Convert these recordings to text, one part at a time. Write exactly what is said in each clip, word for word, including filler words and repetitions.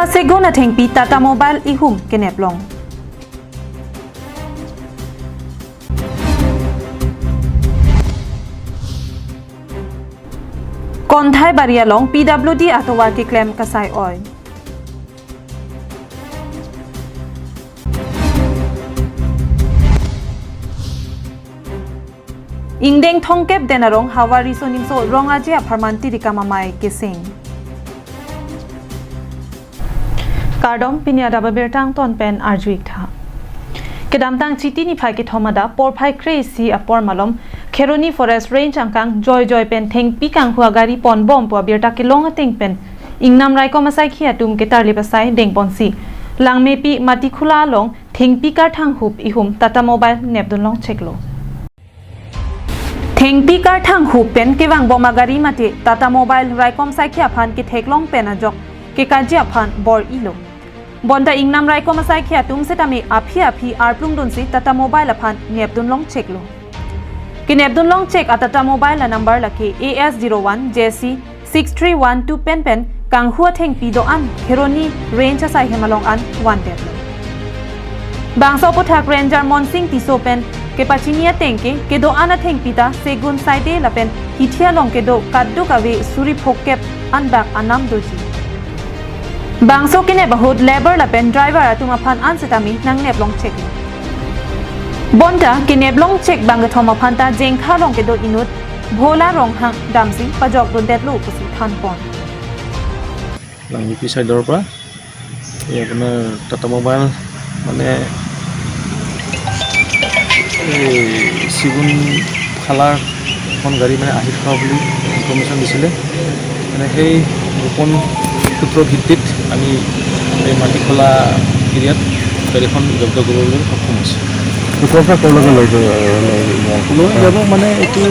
Segun athengpi Tata Mobile ihum kenep long. Konthaibari along P W D atovar keklem kasai oi. Ingdeng thomkep den arong havar riso nimso rong aje apharman tirikam amei keseng. Kardom, pini adap abirta angton pen arju-ik tha. Kedamtang Chiti niphai kethom adap porphai kre-isi apor malom Kheroni Forest Range angkang joijoi pen thengpi kanghu agari ponbom pu abirta kelong ateng pen ingnam raikom asaikhi atum ketarlip asai dengponsi Langmepi Matikhula along thengpi karthang hup ihum Tata Mobile nepdun longcheklo. Thengpi karthang hup pen kevangbom agari mate Tata Mobile raikom asaikhi aphan ketheklong pen ajok kekaji aphan bor-ilo. Bonta ingnam raikom asaikhi atum setame aphi aphi arplungdunsi Tata Mobile aphan nepdun longcheklo. Kenepdun longchek a Tata Mobile a number lake A S zero one J C six three one two pen pen kanghu athengpi do-an Kheroni Range asai hem along an vandetlo. Bangso aphuthak Ranger Monsing Tisso pen kepachini ateng ke kedo-an athengpi ta segun saide lapen hithi along kedo kaduk ave suri phokep an bak anam doji. Bangso kenep ahut labour lapen driver atum aphan an setame nangnep longchek. Bonta kenep longchek bangkethom aphan ta Jengkha along kedo inut Bhola Ronghang damsi pajokdundetlo pusi thanpon. Langmepi side-or pra, এই আপোনাৰ tata mobile মানে এই চিগুন খালাৰ এখন গাড়ী মানে আহি থকা বুলি ইনফৰ্মেশ্যন দিছিলে। মানে সেই গোপন সূত্ৰ ভিত্তিত আমি এই মাটিখোলা এৰিয়াত গাড়ীখন জব্দ কৰিবলৈ সক্ষম হৈছোঁ। ক'ৰ পৰা ক'লৈকে লৈ যাব? লৈ যাব মানে এইটো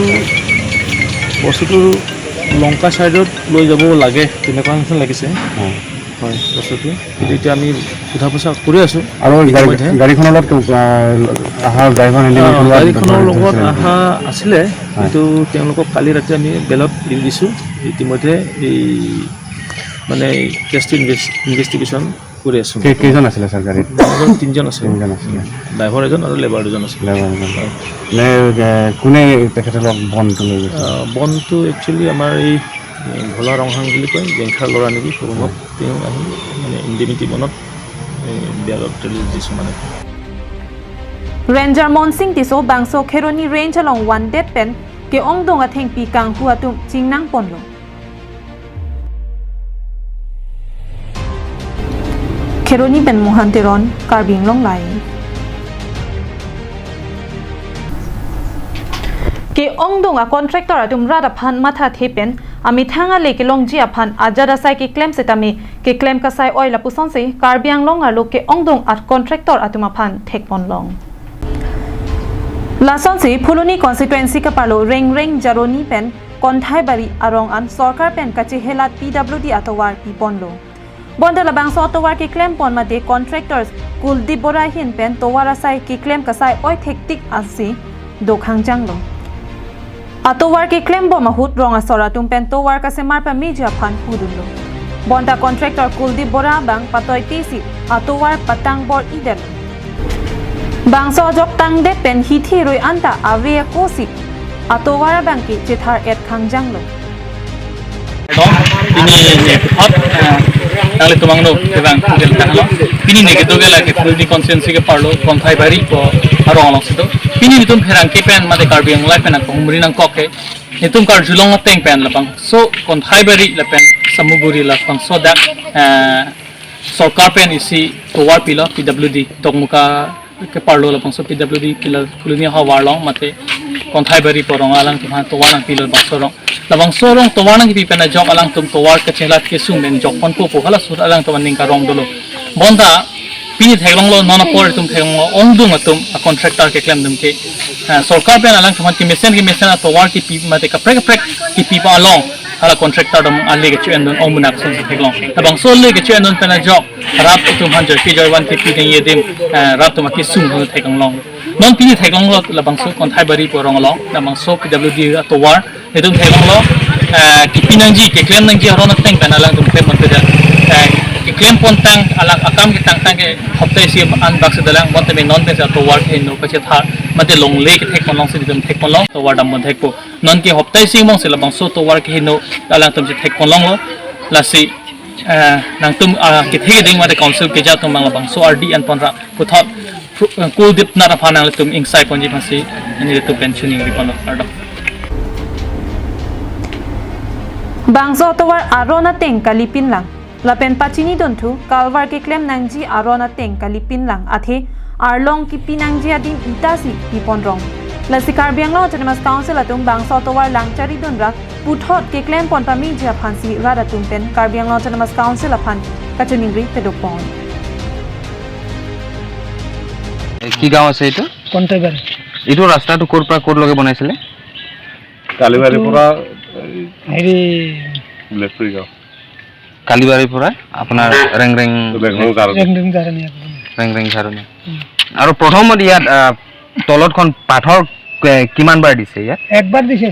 বস্তুটো লংকা ছাইডত লৈ যাব লাগে, তেনেকুৱা নিচিনা লাগিছে। হয়। হয়, বস্তুটো। কিন্তু এতিয়া আমি সোধা পোছা কৰি আছোঁ। আৰু গাড়ী, ইতিমধ্যে। গাড়ীখনৰ লগত, আহ, অহা ড্ৰাইভাৰ হেণ্ডিমেন অ, কোনোবা গাড়ীখনৰ লগত ধৰিছিলে নেকি? অহা আছিলে, হয়। কিন্তু তেওঁলোকক কালি ৰাতি আমি বেলত এৰি দিছোঁ। ইতিমধ্যে এই, মানে, কেছটো ইনভেচ-, ইনভেষ্টিগেশ্যন কৰি আছোঁ। কেই-, কেইজন আছিলে, ছাৰ, গাড়ীত? গাড়ীত তিনিজন আছিলে। তিনিজন আছিলে। ড্ৰাইভাৰ এজন আৰু লেবাৰ দুজন আছিলে। লেবাৰ এজন। হয়। নে, এ, কোনে তেখেতসকলক বনটো লৈ গৈছে? আহ, বনটো একচুৱেলি আমাৰ এই, এ, ভোলা ৰংহাং বুলি কয়, জেংখাৰ ল'ৰা নেকি, সৰুমক। তেওঁ আহি মানে ইণ্ডেমিটি বনত, এ, বেলত ৰিলিজ দিছোঁ মানে। Ranger Monsing Tisso bangso Kheroni Range along wanted pen ke-ongdung athengpi kanghu atum chingnangponlo. Kheroni pen Mohan Teron, Karbi Anglong Live. Ke-ongdung a contractor atum rat aphan mathathe pen amethang ale kelongji aphan ajat asai keklem setame keklem kasai oi lapusonsi Karbi Anglong arlo ke-ongdung a contractor atum aphan thekponlong. Lasonsi Phuloni constituency kaparlo Rengreng Jaroni pen Konthaibari arong an sorkar pen kachehelat P W D atovar piponlo. Bonta labangso atovar keklempon mate contractors Kuldeep Bora ahin pen tovar asai keklem kasai oi thektik asi dokhangjanglo. Atovar keklembom ahut rong asor atum pen tovar kasemar pameji aphan pudunlo. Bonta contractor Kuldeep Bora abang patoitesi atovar patangbor-idetlo. Bangso ajok tangdet pen hithi rui anta ave akosi atovar abang ke chethar-et khangjanglo. Pini, eh, nanglitum angno kevang kugel tanglo. Pini ne kedo ke lake Phuloni constituency keparlo Konthaibari pu arong alongsi do. Pini netum pherangke pen mate Karbi Anglong pen nangkok humri nangkok ke, netum karjulong ateng pen labangso Konthaibari lapen Samaguri labangso dak, eh, sorkar pen isi tovar pilo P W D Dokmoka keparlo labangso P W D pilo Phuloni havar along mate Konthaibari pu arong alangtum aphan tovar nangpilo labangso arong. Labangso arong tovar nangkepi pen ajok alangtum tovar kachelat kesung pen jokponpo pu halaso alangtum aning karong dolo. Bonta pini theklonglo, non apor itum theklonglo, ongdung atum a contractor keklem atum ke, ah, sorkar pen alangtum aphan kemesen kemesen atovar kepi mate kaprek kaprek kepipa along hala contractor atum ale kecho-endun ongmunak ason theklong. Labangso ale kecho-endun pen ajok rat atum aphan joike joivan kepi nangji adim, eh, rat atum akesung ason theklong. Non pini theklonglo labangso Konthaibari pu arong along, labangso P W D atovar netum theklonglo, eh, kepi nangji, keklem nangji aron ateng pen alangtum klem mate, eh, ke-, Klempon tang alak akam ketang tang ke hopta isi an bak si dolang, bonta me non pensi atovar kehingno kachetha mate longle kethek ponlong si itum thek ponlong, tovar dam pon thekpo. Non ke hopta isi angbong si labangso tovar kehingno alangtum si thek ponlonglo. Lasi, eh, nangtum, ah, kethe keding mate council keja atum abang labangso ardi an pon ra puthot pru-, eh, kuldip nat aphan nanglitum ingsai ponji aphansi nelitum pen choningri ponlo, kardom. Bangso atovar aron ateng kalipin lang. Lapen pachini dunthu, kalvar keklem nangji aron ateng kalipin lang, athe arlong kipi nangji adim ita si pi ponrong. Lasi Karbi Anglong Autonomous Council atum bangso atovar langchari dunra puthot keklem pon pameji aphansi rat atum pen Karbi Anglong Autonomous Council aphan kachoningri padopon. এ, কি গাঁও আছে এইটো? কণ্টাইবাৰী। এইটো ৰাস্তাটো ক'ৰ পৰা ক'ৰ লগে বনাইছিলে? কালিবাৰীৰ পৰা এই হেৰি লেফ্ৰি গাঁও। কালিবাৰীৰ পৰা আপোনাৰ ৰেংৰেং ৰেংৰেং ঝাৰণি। ৰেংৰেং ঝাৰণি আপোনাৰ। ৰেংৰেং ঝাৰণি। উম। আৰু প্ৰথমত ইয়াত, আহ, তলতখন পাথৰ, এ, কিমান বাৰ দিছে ইয়াত? একবাৰ দিছে।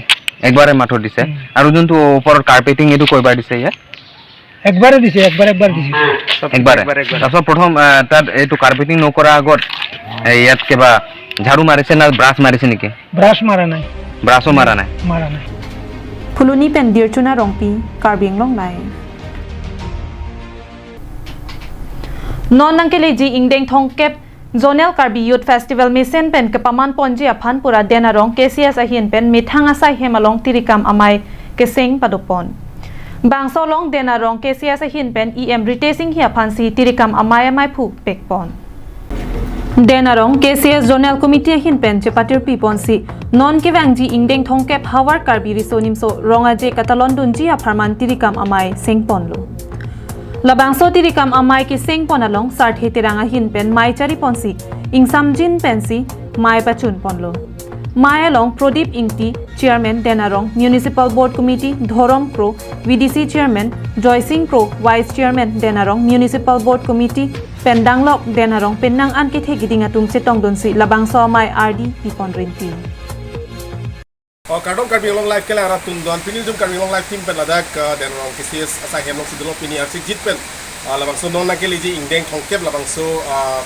একবাৰে মাথো দিছে। উম। আৰু যোনটো ওপৰত কাৰ্পেটিং, এইটো কেইবাৰ দিছে ইয়াত? একবাৰে দিছে, একবাৰ, একবাৰ দিছে। একবাৰে? একবাৰ, একবাৰ। তাৰপিছত প্ৰথম, আহ, তাত এইটো কাৰ্পেটিং নকৰাৰ আগত, এ, ইয়াত কিবা ঝাৰু মাৰিছে না ব্ৰাছ মাৰিছে নেকি? ব্ৰাছ মাৰা নাই। ব্ৰাছো মাৰা নাই? মাৰা নাই। Phuloni pen Dirchuna Rongpi, Karbi Anglong Live. Non nangkeleji ingdeng thomkep Zonal Karbi Youth Festival mesen pen kepaman ponji aphan pura Den Arong K C S ahin pen methang asai hem along tirikam amei keseng padopon. Bangso along Den Arong K C S ahin pen E M Ritesh Enghi aphansi tirikam amei amaiphu pekpon. Den Arong K C S Zonal Committee ahin pen chepatirpi ponsi non kevangji ingdeng thomkep Havar Karbi Riso Nimso Rong Aje katalon dunji apharman tirikam amei sengponlo. Labangso tirikam amei kesengpon along Sarthe Terang ahin pen mei chari ponsi ingsamjin pensi mei pachun ponlo. Mei along Prodip Ingti, Chairman Den Arong Municipal Board Committee, Dhorom Kro, V D C Chairman, Joysing Kro, Vice Chairman Den Arong Municipal Board Committee, pen danglok Den Arong penang an kethe keding atum chetongdunsi labangso amei ardi pipon rinti. Oh, kardom Karbi Anglong Live kelang arat atum, don pini jum Karbi Anglong Live team pen ladak, uh, Den Arong K C S asai hem alongsi dolo pini arsik jit pen, uh, labangso non nangkeleji ingdeng thomkep labangso, uh,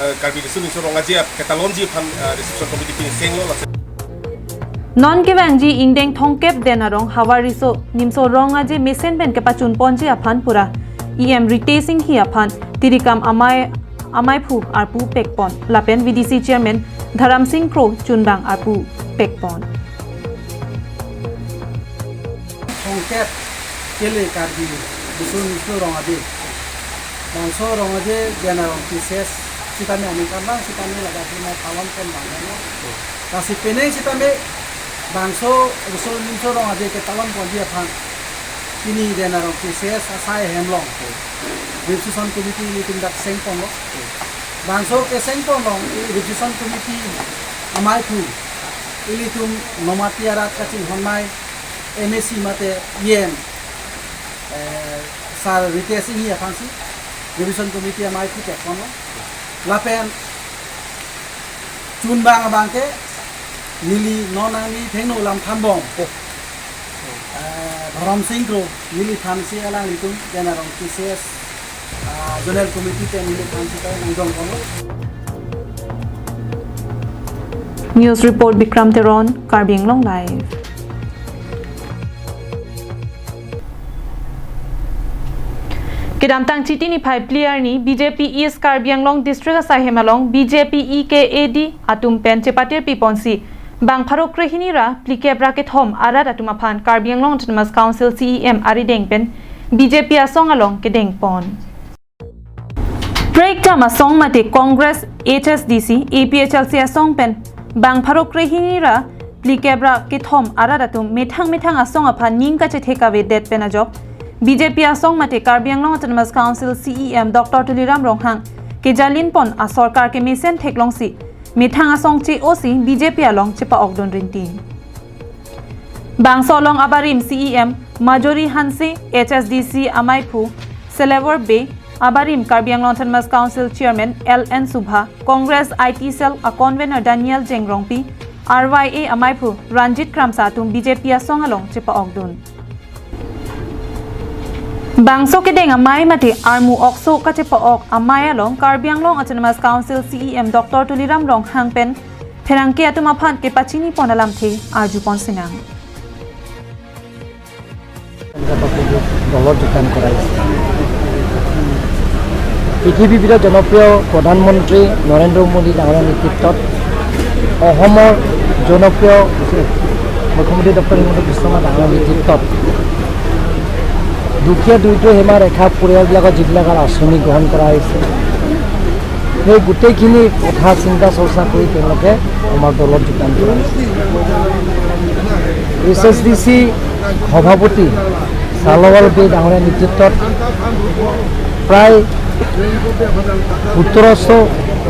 uh, Karbi Riso Nimso Rong Aje ap ketalonji aphan, uh, reception committee pini senglo lasi. Non kevangji ingdeng thomkep Den Arong Havar Riso Nimso Rong Aje mesen pen kepachun ponji aphan pura E M Ritesh Enghi aphan tirikam amei amaiphu arpu pekpon lapen V D C Chairman Dharam Sing Kro chunbang arpu pekpon. Thomkep kele Karbi Riso Nimso Rong Aje. Bangso Rong Aje Den Arong K C S sitame aningkanvang sitame ladak lima palon pen bang. Lasi penang sitame bangso Riso Nimso Rong Aje ketalon ponji aphan pini Den Arong K C S asai hem along Reception Committee ilitum dak sengponlo. Bangso kesengpon along Reception Committee amaiphu ilitum Nomati arat kachinghon amei M A C mate E M, eh, Sir Ritesh Enghi aphansi Reception Committee amaiphu pekponlo. Lapen chunbang abang ke neli non nangli thengno lam thanbom. Eh, Dharam Sing Kro neliphansi alanglitum Den Arong K C S, ah, Zonal Committee pen neliphansi ta nangdong kono. News report Bikram Teron, Karbi Anglong Live. Kedamtang Chiti niphai phli arni B J P East Karbi Anglong District asai hem along B J P E K A D atum pen chepatirpi ponsi bang pharo krehini ra phlikep ra kethom arat atum aphan Karbi Anglong Autonomous Council C E M arideng pen B J P asong along kedengpon. Prekjam asong mate Congress, H S D C, A P H L C asong pen bang pharo krehini ra phlikep ra kethom arat atum methang methang asong aphan ning kachethe kavedet pen ajok B J P asong mate Karbi Anglong Autonomous Council C E M Doctor Tuliram Ronghang kejalin pon asorkar kemesen theklongsi methang asong che-osi B J P along chepa-okdun rinti. Bangso along abarim C E M Marjorie Hanse, H S D C amaiphu Selewar Bey, abarim Karbi Anglong Autonomous Council Chairman L N Subha, Congress I T Cell a-convener Daniel Jengrongpi, R Y A amaiphu Ranjit Kramsa atum B J P asong along chepa-okdun. Bangso kedeng amei mate armu okso kachepa-ok amei along Karbi Anglong Autonomous Council C E M Doctor Tuliram Ronghang pen pherangke atum aphan kepachini pon alamthe arju pon sinang. দলত যোগদান কৰা হৈছে। পৃথিৱীৰ ভিতৰত জনপ্ৰিয় প্ৰধানমন্ত্ৰী নৰেন্দ্ৰ মোদী ডাঙৰীয়াৰ নেতৃত্বত, অসমৰ জনপ্ৰিয় মুখ্যমন্ত্ৰী ডক্টৰ হিমন্ত বিশ্ব শৰ্মা ডাঙৰীয়াৰ নেতৃত্বত দুখীয়া দৰিদ্ৰ সীমা ৰেখা পৰিয়ালবিলাকক যিবিলাক আঁচনি গ্ৰহণ কৰা হৈছে, সেই গোটেইখিনি কথা চিন্তা চৰ্চা কৰি তেওঁলোকে আমাৰ দলত যোগদান কৰা হৈছে। এইচ এছ ডি চি সভাপতি চালৱাল বে ডাঙৰীয়াৰ নেতৃত্বত প্ৰায় সোতৰশ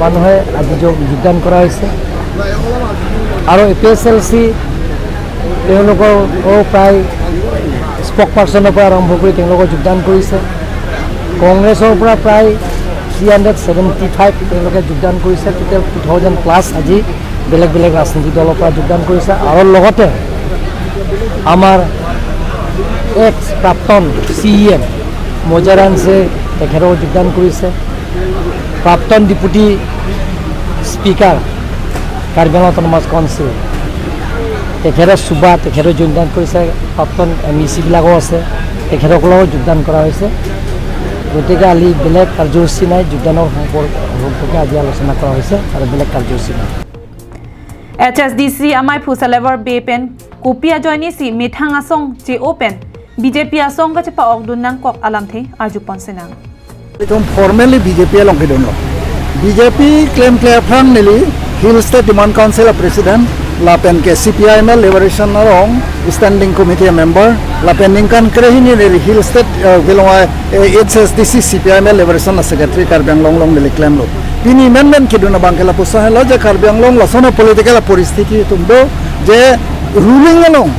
মানুহে আজি যোগ-, যোগদান কৰা হৈছে। আৰু এ পি এইচ এল চি তেওঁলোকৰো প্ৰায় স্পক পাৰ্চনৰ পৰা আৰম্ভ কৰি তেওঁলোকে যোগদান কৰিছে। কংগ্ৰেছৰ পৰা প্ৰায় থ্ৰী হাণ্ড্ৰেড ছেভেণ্টি ফাইভ তেওঁলোকে যোগদান কৰিছে। টোটেল টু থাউজেণ্ড প্লাছ আজি বেলেগ বেলেগ ৰাজনৈতিক দলৰ পৰা যোগদান কৰিছে। আৰু লগতে আমাৰ এক্স প্ৰাক্তন চি ই এম মৌজা ৰাংছে তেখেতেও যোগদান কৰিছে। প্ৰাক্তন deputy speaker Karbi Anglong autonomous council, তেখেতে চুবা, তেখেতেও যোগদান কৰিছে। প্ৰাক্তন এম ই চিবিলাকো আছে, তেখেতসকলেও যোগদান কৰা হৈছে। গতিকে আজি বেলেগ কাৰ্যসূচী নাই, যোগদানৰ সম্পৰ্ক-, সম্পৰ্কে আজি আলোচনা কৰা হৈছে আৰু বেলেগ কাৰ্যসূচী নাই। H S D C amaiphu Salawal Bey pen kopi ajoinesi methang asong che-o pen B J P asong kachepa-okdun nangkok alamthe arju pon sinang. Itum formally B J P along kedunlo. B J P klemkle aphrang neli Hill State Demand Council a President, lapen ke C P I M L Liberation arong Standing Committee a member, lapen ningkan krehini neli Hill State, eh, kelong ai, eh, H S D C C P I M L Liberation a Secretary Karbi Anglong along neli klemlo. Pini menmen kedun abang ke lapuson helo je Karbi Anglong lason a political a poristiti atum do, je ruling along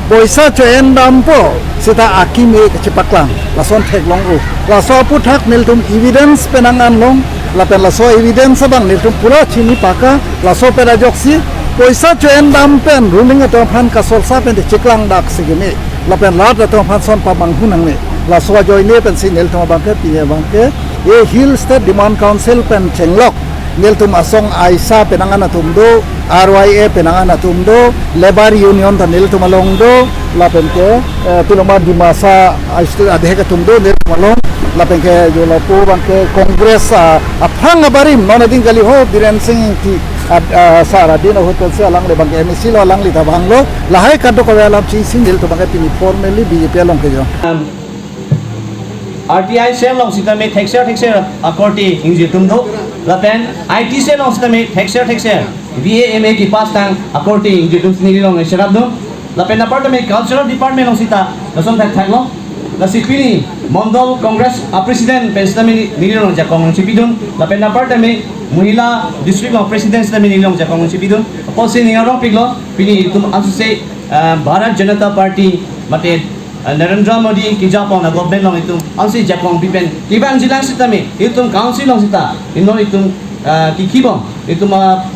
poisa cho-en dampo seta akimi kachepaklang, lason theklong-o. Laso aputhak nelitum evidence penang anlong, lapen laso evidence abang nelitum pura chini paka, laso pen ajoksi poisa cho-en dam pen ruling atum aphan kasolsa pen te cheklang dak si kimi, lapen rat atum aphan son pamanghu nangne. Laso ajoine pensi nelitum abang ke, pini abang ke, e Hill State Demand Council pen chenglok nelitum asong aisa penang an atum do, R Y A penang an atum do, Labour Union ta nelitum along do, lapen ke, eh, piloma Dimasa a-, adhek atum do nelitum along, lapen ke jo lapu abang ke Congress, ah, aphrang abarim non ading kali ho Biren Singh Engti ad-, ah, sar adin ahut pensi alangli abang ke M A C lo, alangli ta vanglo, lahai kadokave alam chisi nelitum abang ke pini formally B J P along kejo. Um, R T I cell along sitame thekser thekser akorte ingjir atum do, lapen I T cell along sitame thekser thekser B A M A kepass tang akorte ingjir atum si neli along cherapdun, lapen apartment cultural department along sita lason thakthak lo, lasi pini Mondol Congress a President pen sitame neli along jakong nangchipidun, lapen apartment Mohila District along President sitame neli along jakong nangchipidun, apotsi ning arongpiklo, pini itum ansose, ah, Bharat Janata Party mate ah, Narendra Modi kejapon a government along itum ansi jakong pipen kevang jilang sitame, itum council along sita, ino itum, ah, kikibom, itum, ah,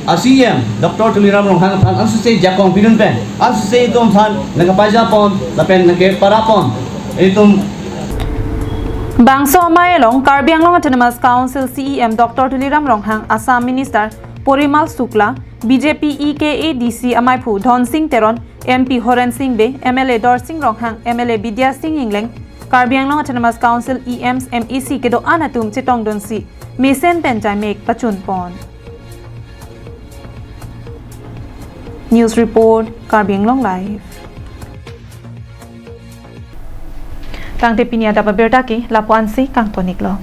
a C E M Doctor Tuliram Ronghang aphan ansose jakong pidun pen, ansose itum aphan nangkapajapon, lapen nangkeparapon, itum. Bangso amei along Karbi Anglong Autonomous Council C E M Doctor Tuliram Ronghang, Assam Minister Porimal Shukla, B J P E K A D C amaiphu Dhon Singh Teron, M P Horen Singh Bey, M L A Dorsing Ronghang, M L A Bidya Singh Engleng, Karbi Anglong Autonomous Council E Ms, M A C kedo-an atum chetongdunsi mesen pen jaimek pachunpon. News report, Karbi Anglong Live. Tangte pini adap abirta ke lapu-ansi kangtoniklo.